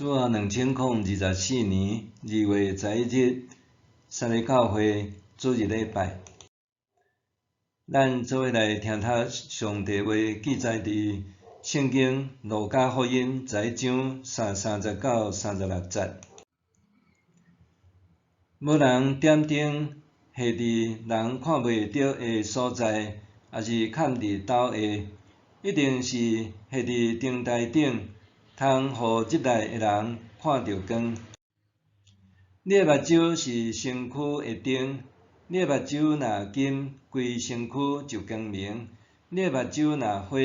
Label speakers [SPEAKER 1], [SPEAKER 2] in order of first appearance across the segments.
[SPEAKER 1] 主後2024年2月11日，三个教會主日禮拜，咱做伙來聽讀上帝話，記載佇聖經路加福音11章30到36節。無人點燈，下佇人看袂著的所在，抑是崁佇斗下，一定是下佇燈臺頂，通予入來的人看著光。你的目睭是身軀的燈，你的目睭若金，規身軀就光明；你的目睭若花，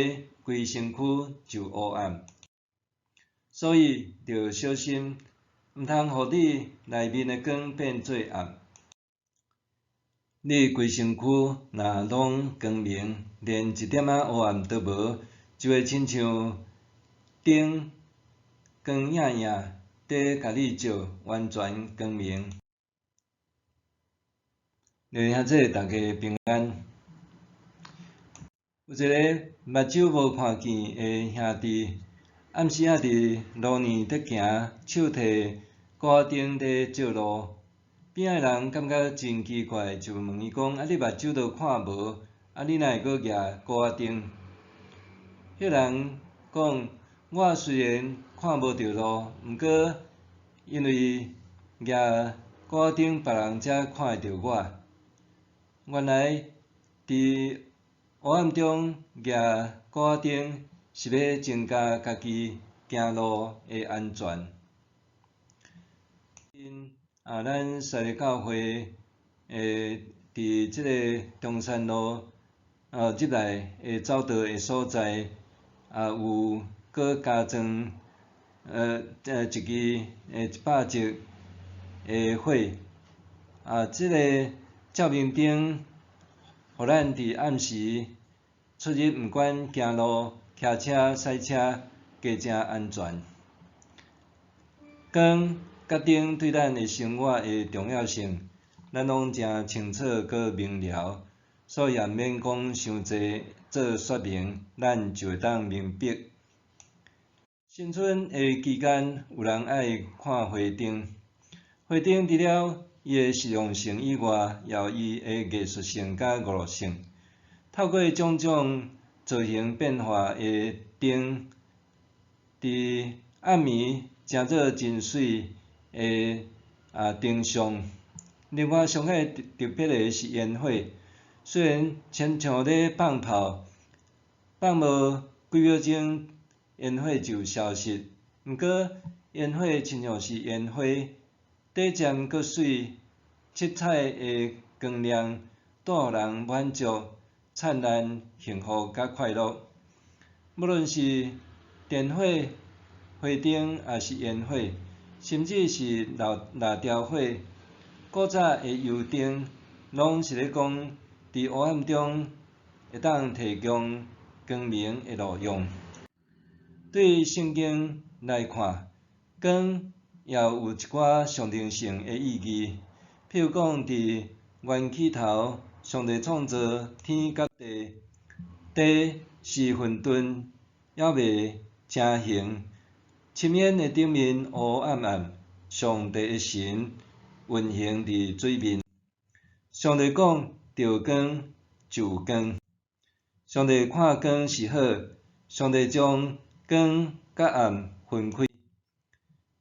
[SPEAKER 1] 規身軀就烏暗。所以著小心，毋通予你內面的光變做暗。你規身軀若攏光明，連一點仔烏暗都無，就會親像燈光映映佇共你照，完全光明。弟兄姊妹，大家平安。有一个目睭無看見的兄弟，暗時仔佇路邊佇行，手提鼓仔燈佇照路。邊仔的人感覺真奇怪，就問伊講：啊，你目睭都看無，啊，你哪會閣舉鼓仔燈？彼人講：我雖然看無著路，毋過因為舉鼓仔燈，別人才看會著我。原來佇黑暗中舉鼓仔燈，是欲增加家己行路的安全。啊，咱三个教會的佇這个中山路入來的走道的所在，也有閣加裝一支100隻的火。啊，這个照明燈，予咱佇暗時出入，毋管行路、騎車、駛車，加誠安全。光佮燈對咱的生活的重要性，咱攏誠清楚閣明了，所以也毋免講傷濟做說明，咱就會當明白。新春的期間，有人愛看花燈。花燈除了伊的實用性以外，也有伊的藝術性佮娛樂性。透過種種造型變化的燈，佇暗暝成做真媠的燈像。另外，上較特別的是煙火，雖然親像咧放炮，放無幾秒鐘，煙火就消失。毋過，煙火親像是煙花，短暫閣媠，七彩的光亮，帶予人滿足、燦爛、幸福佮快樂。無論是電火、花燈，抑是煙火，甚至是蠟燭火，古早的油燈，攏是咧講，佇黑暗中會當提供光明的路用。對聖經來看，光也有一寡象徵性的意義。譬如講，佇原起頭，上帝創造天佮地，地是混沌，猶未成形，深淵的頂面烏暗暗，上帝的神運行佇水面。上帝講著光就有光，上帝看光是好，上帝將光佮暗分開。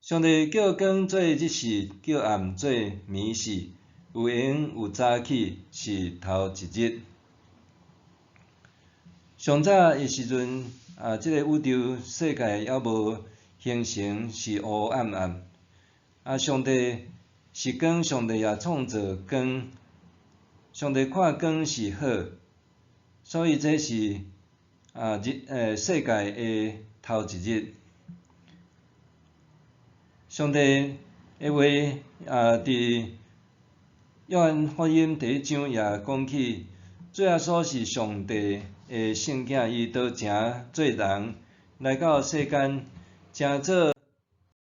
[SPEAKER 1] 上帝叫光做日時，叫暗做暝時，有閒有早起，是頭一日。上早的時陣，啊，這个宇宙世界猶無形成，是烏暗暗。啊，上帝是光，上帝也創造光。上帝看光是好，所以這是日世界的頭一日。上帝的話佇約翰福音第一章也講起，主耶穌是上帝的聖子，伊道成做人來到世間，成做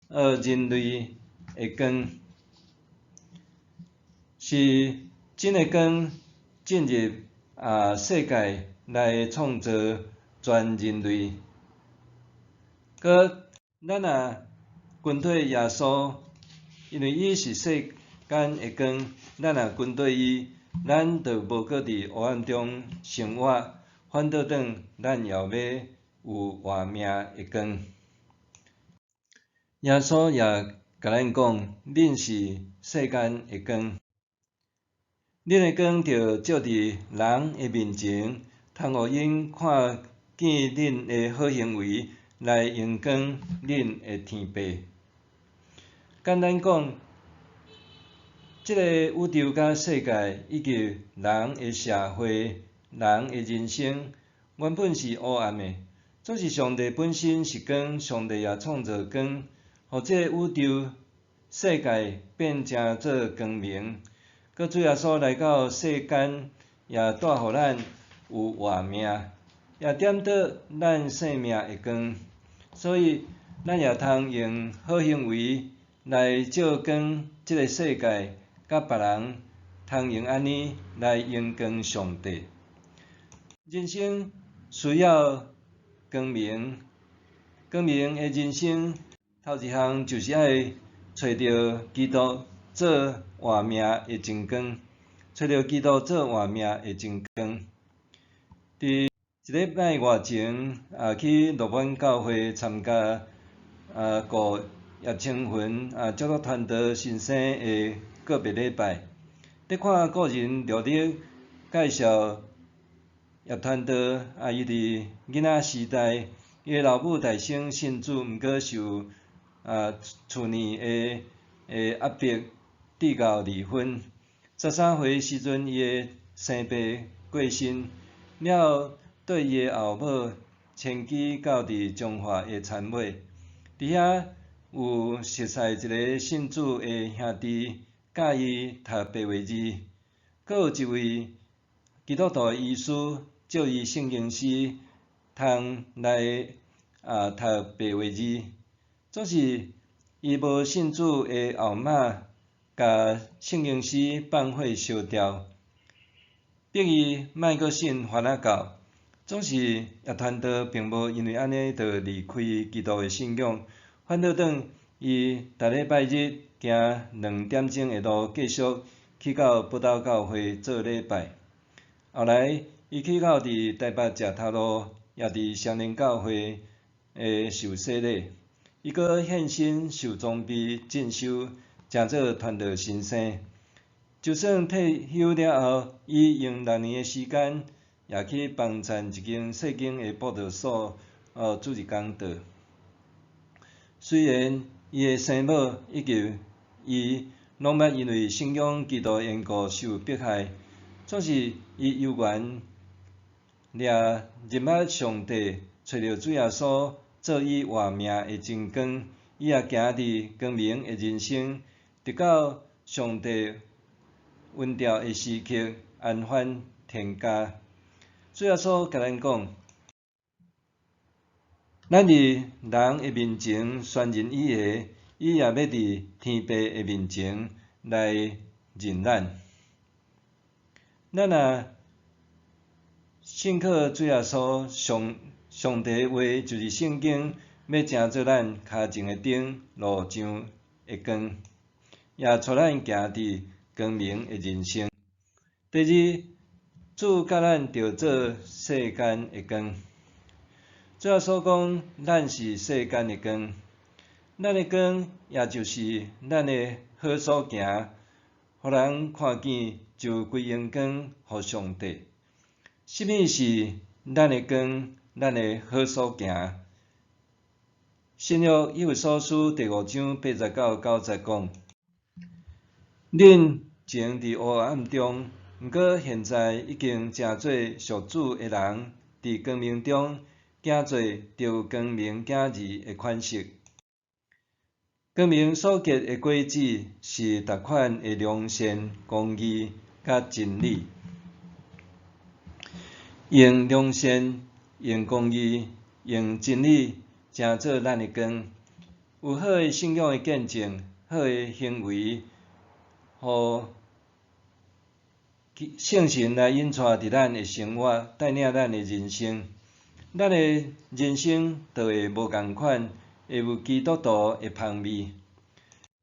[SPEAKER 1] 人類的光，是真的光進入世界來創造全人類。閣咱若跟綴耶穌，因為伊是世間的光，咱若跟綴伊，咱就無閣佇黑暗中生活，反倒轉咱也要有活命的光。耶穌也共咱講，恁是世間的光，恁的光著照佇人的面前，通予𪜶看見恁的好行為，來榮光恁的天父。簡單講，這個宇宙佮世界以及人的社會、人的人生，原本是烏暗的。總是上帝本身是光，上帝也創造光，予這個宇宙世界變成做光明。閣主耶穌來到世間，也帶予咱有活命，也點著咱生命的光。所以，咱也通用好行為來照光這個世界，佮別人通用按呢來榮光上帝。人生需要光明，光明的人生頭一項就是愛揣著基督做活命的真光，揣著基督做活命的真光。佇一禮拜外前，去樂滿教會參加顧葉清雲長老傳道先生的告別禮拜，佇看個人略歷介紹葉傳道，伊佇囡仔時代，伊的老母代先信主，毋過受厝內的壓迫，致到離婚。13歲時陣，伊的生爸過身，了後綴伊的後母遷居到佇彰化的田尾，佇遐有熟似一个信主的兄弟教伊讀白話字，閣有一位基督徒的醫師借伊聖經詩通來讀白話字，總是伊無信主的後媽，共聖經詩放火燒掉，逼伊莫閣信番仔教。總是葉傳道並無因為按呢就離開基督的信仰，反倒轉伊逐禮拜日行2點鐘的路，繼續去到寶島教會做禮拜。後來，伊去到佇台北石頭路，也佇雙連教會的受洗禮。伊閣獻身受裝備進修，成做傳道先生。就算退休了後，伊用6年的時間，也去幫贊一間細間的佈道所，主日講道。雖然伊的生母以及伊攏捌因為信仰基督的緣故受迫害，總是伊猶原掠認捌上帝，揣著主耶穌做伊活命的真光，伊也行佇光明的人生，直到上帝恩召的時刻，安返天家。主耶穌共咱講，咱佇人的面前宣認伊的，伊也欲佇天父的面前來認咱。咱若信靠主耶穌，上上帝話就是聖經，欲成做咱跤前的燈，路上的光，也帶咱行佇光明的人生。第二，主教咱著做世間的光。主耶穌講，咱是世間的光，咱的光也就是咱的好所行，予人看見就歸榮光予上帝。啥物是咱的光？咱的好所行？新約以弗所書第五章8節到9節講：恁前佇黑暗中，毋過現在已經成做屬主的人，佇光明中行做著光明囝兒的款式。光明所結的果子是逐款的良善、公義佮真理。用良善、用公義、用真理，成做咱的光。有好的信仰的見證，好的行為，予聖神來引帶佇咱的生活，帶領咱的人生。咱的人生就會無仝款，會有基督徒的芳味。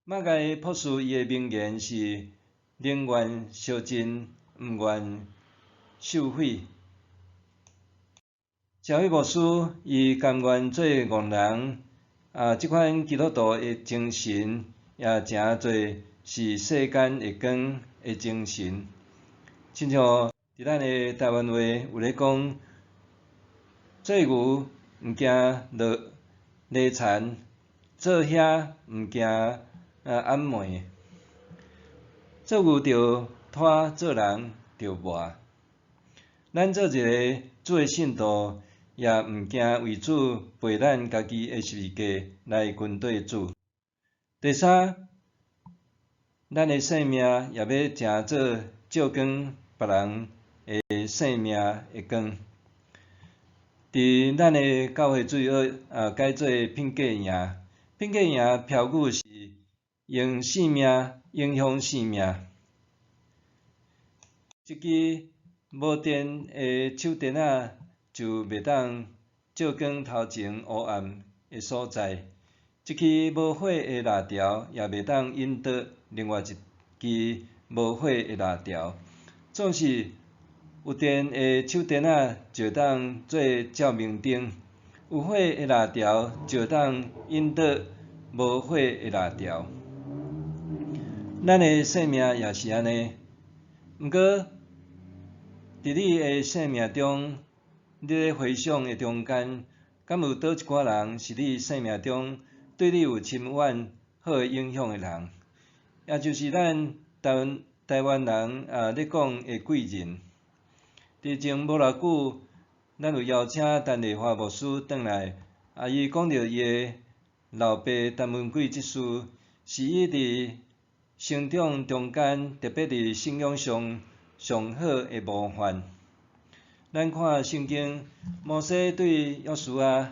[SPEAKER 1] 馬該博士伊的名言是：寧願燒盡，毋願受毀。謝偉牧師伊甘願做戇人，啊，這款基督徒的精神也誠濟是世間的光的精神。親像佇咱的台灣話有咧講，做牛毋驚落犁田，做兄毋驚掩門。做牛著拖，做人著磨。咱做一个主的信徒，也毋驚為主背咱家己的十字架來跟綴主。第三，咱的生命也欲成做照光別人的生命的光。佇咱的教會主日學改做品格營，品格營標語是用生命影響生命。一支無電的手電仔就袂當照光頭前烏暗的所在，一支無火的蠟燭也袂當引導另外一支無火的蠟燭。總是有電的手電仔就會當做照明燈，有火的蠟燭就會當引導無火的蠟燭。咱的生命也是按呢，毋過佇你的生命中，你咧回想的中間，敢有佗一寡人是你生命中對你有深遠好的影響的人？也就是咱台灣人咧講的貴人。佇前無偌久，咱有邀請陳麗華牧師轉來，伊講著伊的老爸陳文貴這事，是伊佇成長中間，特別佇信仰上上好的模範。咱看聖經，摩西對約書亞，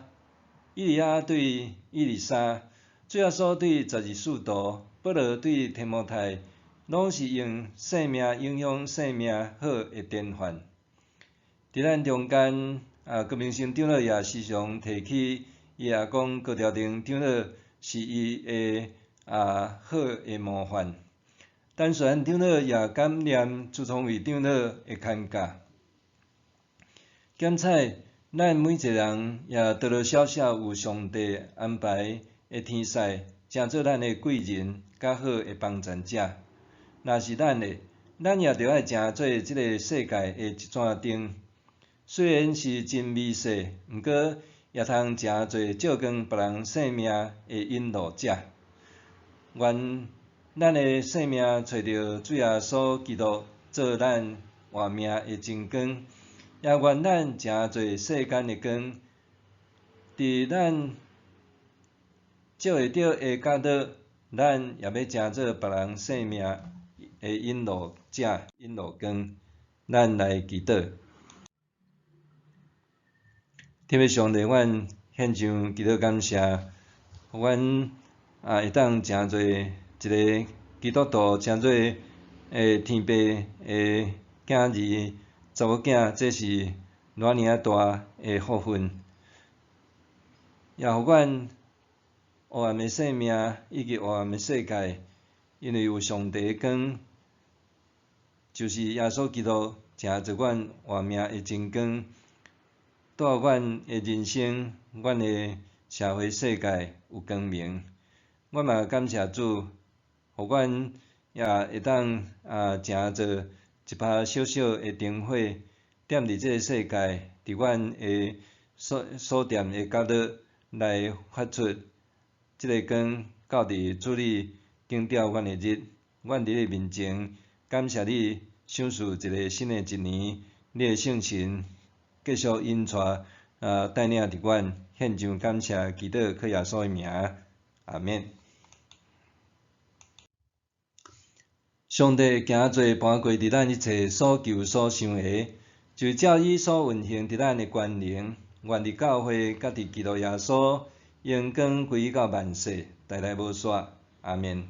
[SPEAKER 1] 以利亞對以利沙，主耶穌對十二使徒，保羅對提摩太，攏是用生命影響生命好的典範。佇咱中間，郭明生長老也時常提起伊阿公郭兆寧長老是伊的好的模範。陳璇長老也感念朱聰偉長老的牽教。檢採咱每一个人也多多少少有上帝安排的天使，成做咱的貴人，佮好的幫贊者。若是咱的，咱也著愛成做這个世界的一盞燈。雖然是真微細，毋過也通成做照光別人生命的引路者。願咱的生命揣著主耶穌基督做咱活命的真光，也願咱成做世間的光，佇咱照會著的角落，咱也欲成做別人生命的引路者、引路光。咱來祈禱。天父上帝，阮獻上祈禱感謝，予阮會當成做一个基督徒，成做天父的囝兒、查某囝，這是偌爾仔大的福分。也予阮黑暗的生命以及黑暗的世界，因為有上帝的光，就是耶穌基督，成做阮活命的真光，帶阮的人生、阮的社會世界有光明。阮嘛感謝主，予阮也會當成做一把小小的燈火，點佇這个世界，佇阮的所踮的角落來發出這个光，到佇主你緊吊阮的日，阮佇你面前感謝你賞賜一个新的一年，你的聖神繼續引帶帶領著阮，獻上感謝祈禱，靠耶穌的名，阿們。上帝行做盤過佇咱一切所求所想的，就照伊所運行佇咱的權能，願佇教會佮佇基督耶穌，榮光歸於到萬世，代代無煞。阿們。